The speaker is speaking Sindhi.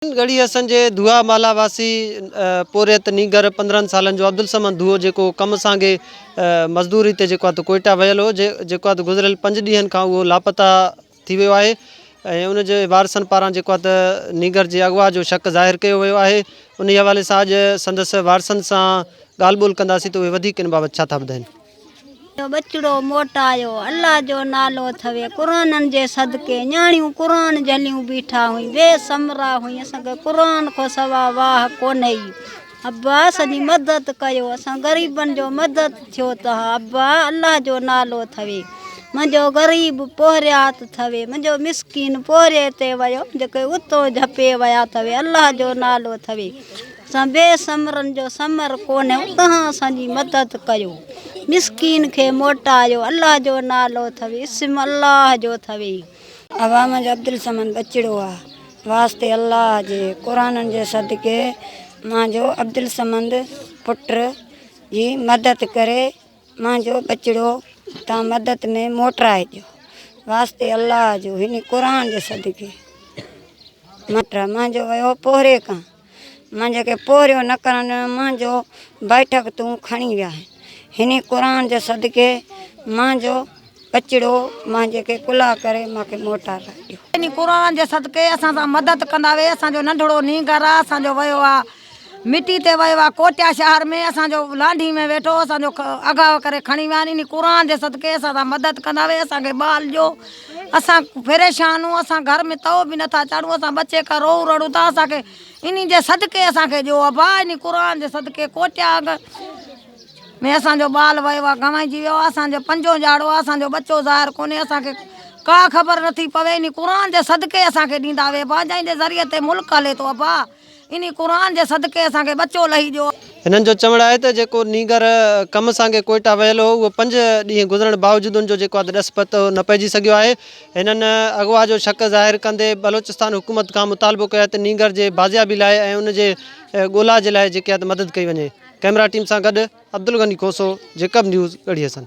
ڳڙهي حسن جي ڌوئا محلا واسي پورهيت نينگر 15 سالن جو عبدالصمد ڌوئو جيڪو ڪم سانگي مزدوري تي جيڪو آهي ته ڪوئيٽا ويل هو جيڪو آهي ته گذريل پنج ڏينهن کان اهو لاپتا ٿي ويو آهي ۽ ان جي وارثن پاران جيڪو آهي ته نينگر جي اغوا جو شڪ ظاهر ڪيو ويو آهي انهي حوالي سان اڄ سندس وارثن سان ڳالهه ٻولهه ڪنداسين ته اهي وڌيڪ ان بابت ڇا ٿا ٻڌائين. جو ٻچڙو موٽايو الله جو نالو ٿوي قرآنن جي صدقي نياڻيون قرآن جهليون بيٺا هئين بي سمرا هئين اسان کي قرآن کان سوا واهه ڪونهي ابا اسان جي مدد ڪيو اسان غريبن جو مدد ٿيو ته ابا الله جو نالو ٿوي منهنجو غريب پورهيات ٿوي منهنجو مسڪين پورهيي تي ويو جيڪي اتو جهپي ويا ٿوي الله جو نالو ٿوي اسان بي سمرن جو سمر ڪونهي اتان اسان جي مدد ڪيو مسڪين کي موٽايو الله جو نالو ٿوي اسم الله جو ٿوي. ابا منهنجو عبدالصمد ٻچڙو آ واسطي الله جي قرآنن جي صدقي مانجو عبدالصمد پٽ جي مدد ڪري مانجو ٻچڙو تان مدد ۾ موٽرائي ڏيو واسطي الله جو هن قرآن جي صدقي مانجو ويو پوري کان منهنجي کي پورهيو نه ڪرڻ ڏنو، منهنجو بيٺڪ تون کڻي ويا آهن. هن قرآن جي صدقي منهنجو ٻچڙو منهنجي کي ڪلها ڪري مان کي موٽارائي ڏيو. هن قرآن جي صدقي اسان سان مدد ڪندا وي اسان جو ننڍڙو نينگر آ اسان جو ويو آ مٽي تي ويو آ ڪوٽيا شهر ۾ اسان جو لانڍي ۾ ويٺو اسان جو اغوا ڪري کڻي ويا آهن ان قرآن جي صدقي اسان سان مدد ڪندا وي اسان کي ٻال ڏيو اسان پريشان هون اسان گهر ۾ تئو به نٿا چاڙهون اسان ٻچي کان روئون رڙون ٿا اسان کي انهي جي صدقي اسان کي ڏيو ابا انهي قرآن جي صدقي ڪوٽيا اڳ ۾ اسان جو ٻال ويو آ گنوائجي ويو آ اسان جو پنجون ڄاڙو آ اسان جو ٻچو ظاهر ڪونهي اسان کي ڪا خبر نٿي پوي انهي قرآن جي صدقي اسان کي ڏيندا وي ابا جنهن جي ذريعي تي ملڪ هلي ٿو ابا انهي قرآن جي صدقي اسان کي ٻچو لهي ڏيو. هنن جو چوڻ آهي ته جيڪو نينگر ڪم سانگي ڪوئيٽا ويل هو اهو پنج ڏينهن گذرڻ باوجود ان جو جيڪو آهي ته ڏس پتو نه پئجي سگهيو آهي. هنن اغوا جو شڪ ظاهر ڪندي بلوچستان حڪومت کان مطالبو ڪيو آهي ته نينگر جي بازيابي لاء ۽ ان جي ڳولا جي لاء جيڪي آهي ته مدد ڪئي وڃي. ڪئميرا ٽيم سان گڏ عبدالغني کوسو، جيڪب نيوز، ڳڙهي حسن.